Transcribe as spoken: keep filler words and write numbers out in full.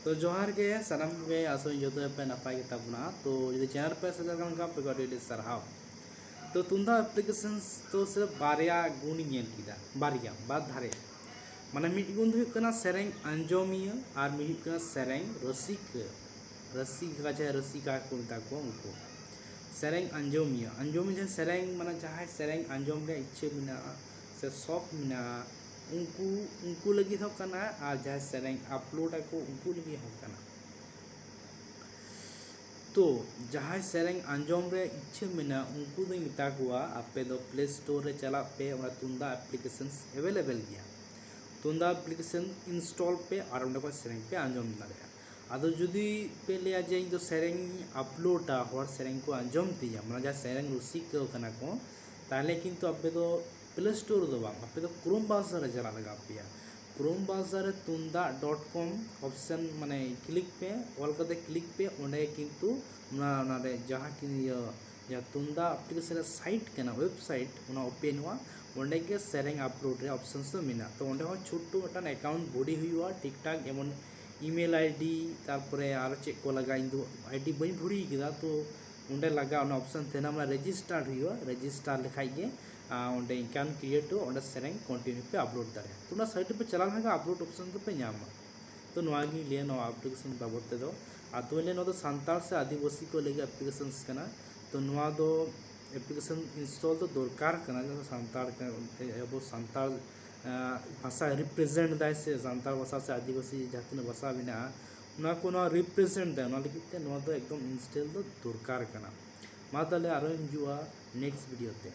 ᱛᱚ ᱡᱚᱦᱟᱨ ᱜᱮ ᱥᱟᱱᱟᱢ ᱠᱚᱜᱮ, ᱟᱥᱚᱜ ᱟᱹᱧ ᱡᱚᱛᱚ ᱯᱮ ᱱᱟᱯᱟᱭ ᱜᱮ ᱛᱟᱵᱚᱱᱟ᱾ ᱛᱚ ᱡᱩᱫᱤ ᱪᱮᱱᱮᱞ ᱯᱮ ᱥᱮᱴᱮᱨ ᱟᱠᱟᱱ ᱠᱷᱟᱱ ᱟᱯᱮ ᱠᱚ ᱟᱹᱰᱤ ᱟᱹᱰᱤ ᱥᱟᱨᱦᱟᱣ᱾ ᱛᱚ ᱛᱩᱢᱫᱟᱜ ᱮᱯᱞᱤᱠᱮᱥᱚᱱᱥ ᱫᱚ ᱥᱤᱨᱯ ᱵᱟᱨᱭᱟ ᱜᱩᱱᱤᱧ ᱧᱮᱞ ᱠᱮᱫᱟ, ᱵᱟᱨᱭᱟ, ᱵᱟᱨ ᱫᱷᱟᱨᱮ᱾ ᱢᱟᱱᱮ ᱢᱤᱫ ᱜᱩᱱ ᱫᱚ ᱦᱩᱭᱩᱜ ᱠᱟᱱᱟ ᱥᱮᱨᱮᱧ ᱟᱸᱡᱚᱢᱤᱭᱟᱹ ᱟᱨ ᱢᱤᱫ ᱦᱩᱭᱩᱜ ᱠᱟᱱᱟ ᱥᱮᱨᱮᱧ ᱨᱩᱥᱤᱠᱟ᱾ ᱨᱩᱥᱤᱠᱟ ᱡᱟᱦᱟᱸᱭ ᱨᱩᱥᱤᱠᱟ ᱠᱚ ᱢᱮᱛᱟ ᱠᱚᱣᱟ ᱩᱱᱠᱩ᱾ ᱥᱮᱨᱮᱧ ᱟᱸᱡᱚᱢᱤᱭᱟᱹ, ᱟᱸᱡᱚᱢᱤᱭᱟᱹ ᱡᱟᱦᱟᱸᱭ ᱥᱮᱨᱮᱧ, ᱢᱟᱱᱮ ᱡᱟᱦᱟᱸᱭ ᱥᱮᱨᱮᱧ ᱟᱸᱡᱚᱢ ᱨᱮᱭᱟᱜ ᱤᱪᱪᱷᱟᱹ ᱢᱮᱱᱟᱜᱼᱟ ᱥᱮ ᱥᱚᱠ ᱢᱮᱱᱟᱜᱼᱟ, ᱩᱱᱠᱩ, ᱩᱱᱠᱩ ᱞᱟᱹᱜᱤᱫ ᱦᱚᱸ ᱠᱟᱱᱟ, ᱟᱨ ᱡᱟᱦᱟᱸᱭ ᱥᱮᱨᱮᱧ ᱟᱯᱞᱳᱰ ᱟᱠᱚ ᱩᱱᱠᱩ ᱞᱟᱹᱜᱤᱫ ᱦᱚᱸ ᱠᱟᱱᱟ᱾ ᱛᱚ ᱡᱟᱦᱟᱸᱭ ᱥᱮᱨᱮᱧ ᱟᱸᱡᱚᱢ ᱨᱮᱭᱟᱜ ᱤᱪᱪᱷᱟᱹ ᱢᱮᱱᱟᱜᱼᱟ ᱩᱱᱠᱩ ᱫᱚᱧ ᱢᱮᱛᱟ ᱠᱚᱣᱟ, ᱟᱯᱮ ᱫᱚ ᱯᱞᱮ ᱥᱴᱳᱨ ᱨᱮ ᱪᱟᱞᱟᱜ ᱯᱮ, ᱚᱱᱟ ᱛᱩᱢᱫᱟᱜ ᱮᱯᱞᱤᱠᱮᱥᱚᱱᱥ ᱮᱵᱮᱞᱮᱵᱮᱞ ᱜᱮᱭᱟ᱾ ᱛᱩᱢᱫᱟᱜ ᱮᱯᱞᱤᱠᱮᱥᱚᱱ ᱤᱱᱥᱴᱚᱞ ᱯᱮ ᱟᱨ ᱚᱸᱰᱮ ᱠᱷᱚᱱ ᱥᱮᱨᱮᱧ ᱯᱮ ᱟᱸᱡᱚᱢ ᱫᱟᱲᱮᱭᱟᱜᱼᱟ᱾ ᱟᱫᱚ ᱡᱩᱫᱤ ᱯᱮ ᱞᱟᱹᱭᱟ ᱡᱮ ᱤᱧ ᱫᱚ ᱥᱮᱨᱮᱧ ᱤᱧ ᱟᱯᱞᱳᱰᱟ, ᱦᱚᱲ ᱥᱮᱨᱮᱧ ᱠᱚ ᱟᱸᱡᱚᱢ ᱛᱤᱧᱟ, ᱢᱟᱱᱮ ᱡᱟᱦᱟᱸ ᱥᱮᱨᱮᱧ ᱨᱩᱥᱤᱠᱟᱹ ᱠᱟᱱᱟ ᱠᱚ, ᱛᱟᱦᱚᱞᱮ ᱠᱤᱱᱛᱩ ᱟᱯᱮ ᱫᱚ ᱯᱞᱮ ᱥᱴᱳᱨ ᱨᱮᱫᱚ ᱵᱟᱝ, ᱟᱯᱮ ᱫᱚ ᱠᱨᱳᱢ ᱵᱨᱟᱣᱡᱟᱨ ᱨᱮ ᱪᱟᱞᱟᱜ ᱞᱟᱜᱟᱣ ᱯᱮᱭᱟ᱾ ᱠᱨᱳᱢ ᱵᱨᱟᱣᱡᱟᱨ ᱨᱮ ᱛᱩᱢᱫᱟᱜ ᱰᱚᱴ ᱠᱚᱢ ᱚᱯᱥᱮᱱ ᱢᱟᱱᱮ ᱠᱞᱤᱠ ᱯᱮ, ᱚᱞ ᱠᱟᱛᱮ ᱠᱞᱤᱠ ᱯᱮ, ᱚᱸᱰᱮ ᱠᱤᱱᱛᱩ ᱚᱱᱟ, ᱚᱱᱟᱨᱮ ᱡᱟᱦᱟᱸ ᱠᱤ ᱤᱭᱟᱹ ᱡᱟᱦᱟᱸ ᱛᱩᱢᱫᱟᱜ ᱮᱯᱞᱤᱠᱮᱥᱚᱱ ᱨᱮ ᱥᱟᱭᱤᱴ ᱠᱟᱱᱟ, ᱣᱮᱵᱥᱟᱭᱤᱴ, ᱚᱱᱟ ᱳᱯᱮᱱᱚᱜᱼᱟ᱾ ᱚᱸᱰᱮ ᱜᱮ ᱥᱮᱨᱮᱧ ᱟᱯᱞᱳᱰ ᱨᱮᱭᱟᱜ ᱚᱯᱥᱮᱱᱥ ᱫᱚ ᱢᱮᱱᱟᱜᱼᱟ᱾ ᱛᱚ ᱚᱸᱰᱮ ᱦᱚᱸ ᱪᱷᱳᱴᱳ ᱢᱤᱫᱴᱟᱝ ᱮᱠᱟᱣᱩᱱᱴ ᱵᱷᱚᱨᱤ ᱦᱩᱭᱩᱜᱼᱟ, ᱴᱷᱤᱠ ᱴᱷᱟᱠ, ᱮᱢᱚᱱ ᱤᱢᱮᱞ ᱟᱭᱰᱤ, ᱛᱟᱨᱯᱚᱨᱮ ᱟᱨᱚ ᱪᱮᱫ ᱠᱚ ᱞᱟᱜᱟᱜᱼᱟ, ᱤᱧ ᱫᱚ ᱟᱭᱰᱤ ᱵᱟᱹᱧ ᱵᱷᱚᱨᱤ ᱠᱮᱫᱟ, ᱛᱚ ᱚᱸᱰᱮ ᱞᱟᱜᱟᱜ ᱚᱱᱟ ᱚᱯᱥᱮᱱ ᱛᱟᱦᱮᱱᱟ, ᱢᱟᱱᱮ ᱨᱮᱡᱤᱥᱴᱟᱨ ᱦᱩᱭᱩᱜᱼᱟ, ᱨᱮᱡᱤᱥᱴᱟᱨ ᱞᱮᱠᱷᱟᱡ ᱜᱮ ᱟᱨ ᱚᱸᱰᱮ ᱤᱱᱠᱟᱢ ᱠᱨᱤᱭᱮᱴᱚᱜᱼᱟ, ᱚᱸᱰᱮ ᱥᱮᱨᱮᱧ ᱠᱚᱱᱴᱤᱱᱤᱭᱩ ᱯᱮ ᱟᱯᱞᱳᱰ ᱫᱟᱲᱮᱭᱟᱜᱼᱟ᱾ ᱛᱚ ᱚᱱᱟ ᱥᱟᱭᱤᱴ ᱨᱮᱯᱮ ᱪᱟᱞᱟᱣ ᱞᱮᱱᱠᱷᱟᱱ ᱜᱮ ᱟᱯᱞᱳᱰ ᱚᱯᱥᱮᱱ ᱫᱚᱯᱮ ᱧᱟᱢᱟ᱾ ᱛᱚ ᱱᱚᱣᱟ ᱜᱤᱧ ᱞᱟᱹᱭᱟ ᱱᱚᱣᱟ ᱮᱯᱞᱤᱠᱮᱥᱚᱱ ᱵᱟᱵᱚᱫ ᱛᱮᱫᱚ᱾ ᱟᱨ ᱛᱚᱵᱮ ᱞᱟᱹᱭᱟ ᱱᱚᱣᱟ ᱫᱚ ᱥᱟᱱᱛᱟᱲ ᱥᱮ ᱟᱹᱫᱤᱵᱟᱹᱥᱤ ᱠᱚ ᱞᱟᱹᱜᱤᱫ ᱮᱯᱞᱤᱠᱮᱥᱚᱱᱥ ᱠᱟᱱᱟ᱾ ᱛᱚ ᱱᱚᱣᱟ ᱫᱚ ᱮᱯᱞᱤᱠᱮᱥᱚᱱ ᱤᱱᱥᱴᱚᱞ ᱫᱚ ᱫᱚᱨᱠᱟᱨ ᱠᱟᱱᱟ, ᱡᱟᱦᱟᱸ ᱥᱟᱱᱛᱟᱲ ᱠᱟ-, ᱟᱵᱚ ᱥᱟᱱᱛᱟᱲ, ᱟᱸ, ᱵᱷᱟᱥᱟ ᱨᱤᱯᱨᱮᱡᱮᱱᱴ ᱫᱟᱭ ᱥᱮ ᱥᱟᱱᱛᱟᱲ ᱵᱷᱟᱥᱟ ᱥᱮ ᱟᱹᱫᱤᱵᱟᱹᱥᱤ ᱡᱟᱦᱟᱸ ᱛᱤᱱᱟᱹᱜ ᱵᱷᱟᱥᱟ ᱢᱮᱱᱟᱜᱼᱟ, ᱚᱱᱟ ᱠᱚ ᱱᱚᱣᱟ ᱨᱤᱯᱨᱮᱡᱮᱱᱴ ᱫᱟᱭ, ᱚᱱᱟ ᱞᱟᱹᱜᱤᱫ ᱛᱮ ᱱᱚᱣᱟ ᱫᱚ ᱮᱠᱫᱚᱢ ᱤᱱᱥᱴᱚᱞ ᱫᱚ ᱫᱚᱨᱠᱟᱨ ᱠᱟᱱᱟ᱾ ᱢᱟ ᱛᱟᱦᱚᱞᱮ ᱟᱨᱦᱚᱸ ᱦᱤᱡᱩᱜᱼᱟ ᱱᱮᱠᱥᱴ ᱵᱷᱤᱰᱤᱭᱳ ᱛᱮ᱾